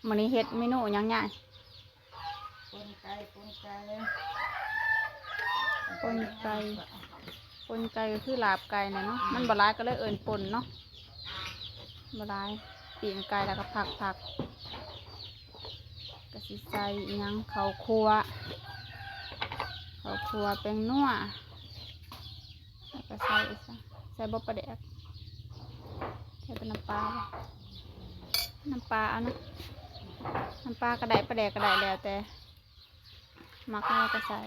ມື້ນີ້ເຮັດເມນູຫຍັງຍາຍ? ປົນໄກ່ ປົນໄກ່ ປົນໄກ່ ປົນໄກ່ກໍຄືລາບໄກ່ແຫຼະເນາະ ມັນບໍ່ຫຼາຍກໍເລີຍເອີ້ນປົນເນາະ ບໍ່ຫຼາຍ ປີ້ງໄກ່ແລ້ວກໍຜັກໆ ກໍຊິໃສ່ອີ່ຫຍັງ ເຂົ້າຂົ້ວ ເຂົ້າຂົ້ວ ແປ້ງນົວ ແລ້ວກໍໃສ່ ໃສ່ບໍ່ປາແດກ ໃສ່ແຕ່ນ້ຳປາ ນ້ຳປາເອົານະ ນ້ຳປາກໍໄດ້ ປາແດກກໍໄດ້ ແລ້ວແຕ່ມັກ ແລ້ວກໍໃສ່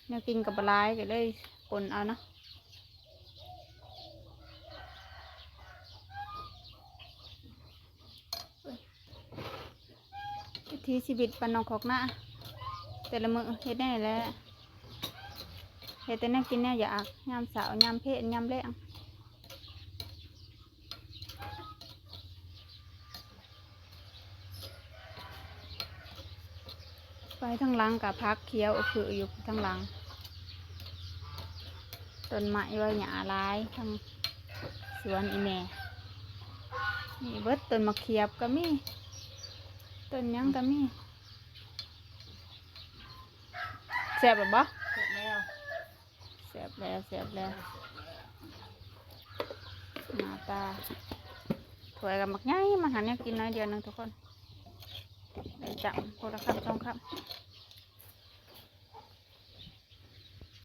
ແນວກິນກໍບໍ່ຫຼາຍ ກໍເລີຍປົນເອົາເນາະ. ວິຖີຊີວິດບ້ານນອກຄອກນາ ແຕ່ລະມື້ເຮັດແນວນີ້ແຫຼະ ເຮັດແຕ່ແນວກິນແນວຢາກ ຍາມເຊົ້າ ຍາມເພນ ຍາມແລງ. ໄປທາງຫຼັງກະຜັກຂຽວອຶກຄືຢູ່ທາງຫຼັງ ຕົ້ນໄມ້ໃບຫຍ້າຫຼາຍ ທາງສວນອີ່ແມ່ ມີເບິດ ຕົ້ນໝາກຂຽບກໍມີ ຕົ້ນຫຍັງກໍມີ. ແຊບແລ້ວບໍ່? ແຊບແລ້ວ ແຊບແລ້ວ ແຊບແລ້ວ ໜ້າຕາ ຖ້ວຍກໍບັກໃຫຍ່ ມາຫາແນວກິນໜ້ອຍດຽວໜຶ່ງທຸກຄົນ ໄດ້ຈ້ຳຄົນລະຄຳສອງຄຳ.